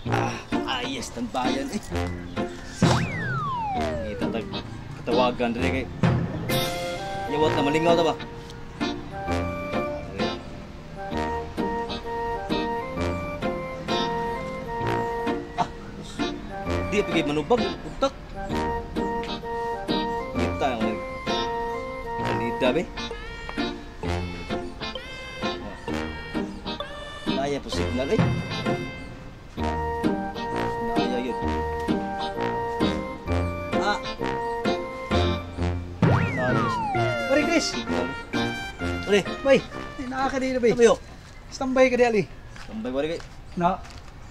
Ah, ayos tambayan eh. Kita tag katawagan diri kay yawat na malingaw ta ba? Ah, di pa kay manubag utak. Kita ang alida be. Naya po signal eh. Naya yun. Ah. Naya Pare Chris, signal. Pre, bay, naa ka dito bay. ano yo? Standby ka di ali. Tambay ko rin kay. Na,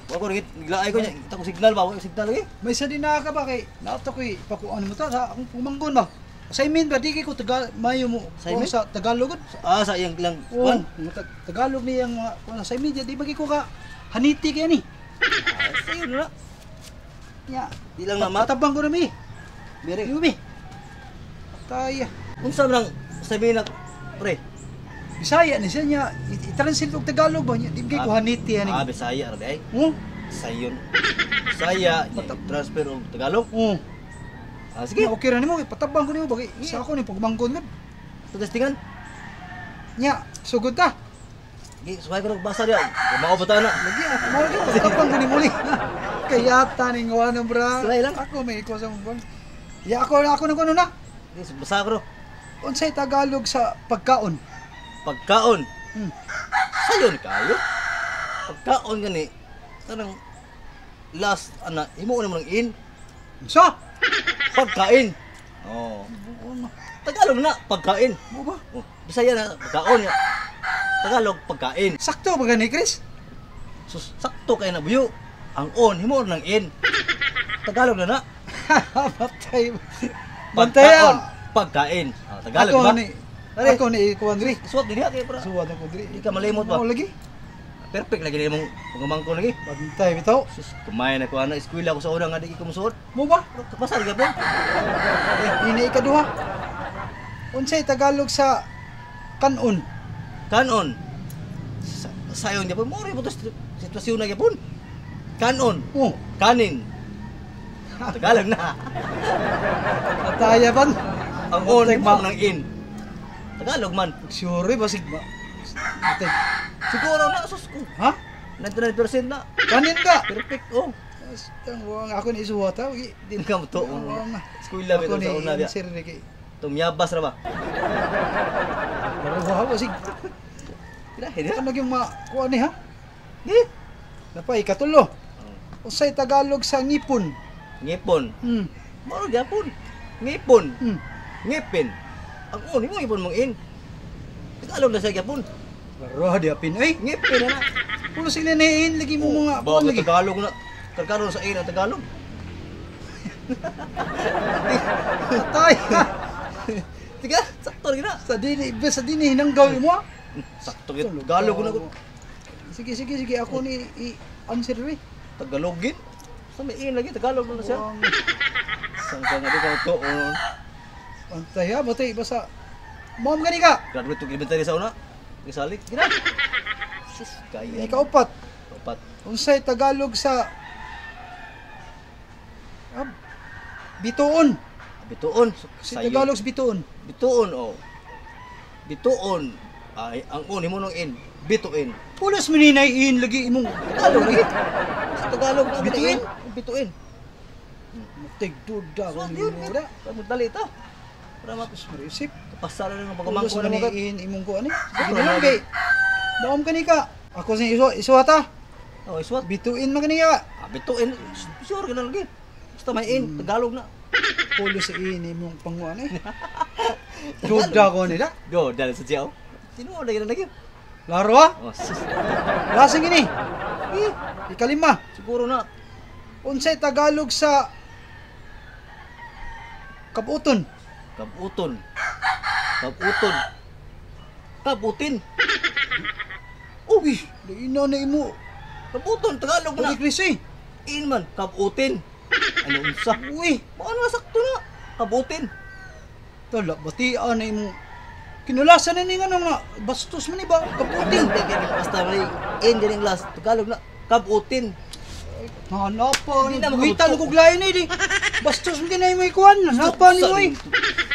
Wa ko rin naglaay ko niya. Kita ko signal ba? Wa ko signal lagi. may sa din naa ka ba kay nato koy pakuan mo ta sa akong pumanggon ba. Assignment ba di kay ko Tagal mayo mo Assignment? kuan sa Tagalog gud. Ah, sa iyang lang. Oo, Kuan. mga Tagalog niyang mga kuan assignment di ba kay ko ka haniti kay ani. Ah, sayo na. Nya, Di lang na mat. patabang ko na mi. Bere. Di mi. Tay, Unsa man ang sabihin na pre? Bisaya ni siya niya i-translate og Tagalog ba niya di kay ko haniti ani. Ah, Bisaya ra di ay. Oo. Sayon. Bisaya, transfer og Tagalog. Oo. Ah, sige. Sige, okay ra nimo patabang ko nimo bagay sa ako ni pagmanggon gud. Sa testingan. Nya, sugod ta. Gi, suway ko basa diya. Mao ba ta na? Lagi ah, mao lagi patabang ko ni muli. Kaya taning wala bra. Sulay lang. Ako may ikaw sa mong. Ya ako ako nang kuno na. Gi, basa ko ro. Unsay Tagalog sa pagkaon? Pagkaon. Hmm. Sayon kayo. Pagkaon gani kanang last ana imo na mo nang in Unsa? pagkain. Oh. Tagalog na pagkain. Mo ba? Oh, Bisaya na pagkaon ya. Tagalog pagkain. Sakto ba gani Chris? Sus, sakto kay na buyo. Ang on himo na nang in. Tagalog na na. Patay. Bantay Pagkaon, ah. pagkain. Ah, Tagalog Ako ba? ni Pare. ako ni ikuan diri. Suwat din kay para. Suwat ako diri. Di ka malimot ba? Mao lagi. Perfect lagi nimo pagumangkon lagi. Bantay bitaw. Sus, kumain ako ana eskwela ko sa una nga di ko musuot. Mo ba? Pero kapasar gyapon. Ini ikaduha. Unsay Tagalog sa kanon? Kanon. Sa, sayon gyapon mo rin sitwasyon na gyapon. Kanon, Oh, kanin. Tagalog na. pataya ban. Ang on Bantay mo nang in. Tagalog man. Sure basig ba? Bantay. Siguro na sus ko. Ha? 99% na. Kanin ka. Perfect oh. Basta wang ako ni isuwata. Di Di ka mo to. Wang. Eskwela Ako bitaw ni sa una biya. answer ni kay. Tumyabas ra ba? Baruha basig. Pila hini. Ano yung ma kuan ni ha? Di. Napay ikatulo. Unsay Tagalog sa ngipon? Ngipon. Hmm. Mao gyapon. Ngipon. Ngipin. Ang on mo ngipon mong in. Tagalog na siya gyapon. Baruha di apin ay. Ngipin na na. Pulo sila niin lagi mo mga kuan bago lagi. Tagalog na. Karkaroon sa in ang Tagalog. Patay. Tiga, sakto lagi na. Sa dini sa dini hinanggaw mo. Ah. Sakto gyud Tagalog na ko. Sige sige sige ako ni i-answer ri. Tagalogin. Sa may in lagi Tagalog na siya. Wang Sang nga di ka to. Antay ha, batay basta Mom gani ka. Graduate to elementary sa una. Gisalik gina. Sus, kaya. Ikaupat. Upat. Unsay Tagalog sa bituon. Bituon. Sa Tagalog sa bituon. Bituon oh. Bituon. Ay, ang on himo nang in. Bituin. Pulos maninay in lagi imong Tagalog lagi. Sa Tagalog na Bituin? Bituin. Tigduda ko So, ni yun. mo da. Dali ito. Para mat Marisip. pasara ng Pulos pagumangko na mo maninay in imong kuan eh. Sige Siguro na lang na. kay. Daom kani ka. Ako sa iso isuwata. Oh, iswat. Bituin man kani ka. Ah, bituin. Sure ka na lagi. Basta may in, Tagalog na. Pulos in imong panguan eh. Duda ko nila. Go, dali sa jiao. Tinuod lagi na lagi. Laro ah. Oh, sus. Lasing ini. Eh, Ikalima. siguro na. Unsay Tagalog sa kabuton? Kabuton. Kabuton. Kabutin. Uy, laina na imo. Kabuton, Tagalog na. Balik Chris eh. In man, kabutin. Ano unsa? Uy, Mao na sakto na. Kabutin. tala batian na imo. Kinulasan na ni nga nga bastos man ni ba? Kabutin. Basta may in ganing last Tagalog na. Kabutin. Napa Hindi ni na buhitan makabuto. kog lain eh di. Bastos mo kinay may kuan. Napa ni mo eh.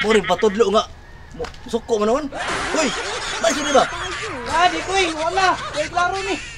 Mori patudlo nga. Suko man noon. Hoy, balik ba? Ah, di ko eh, wala. Kay klaro ni.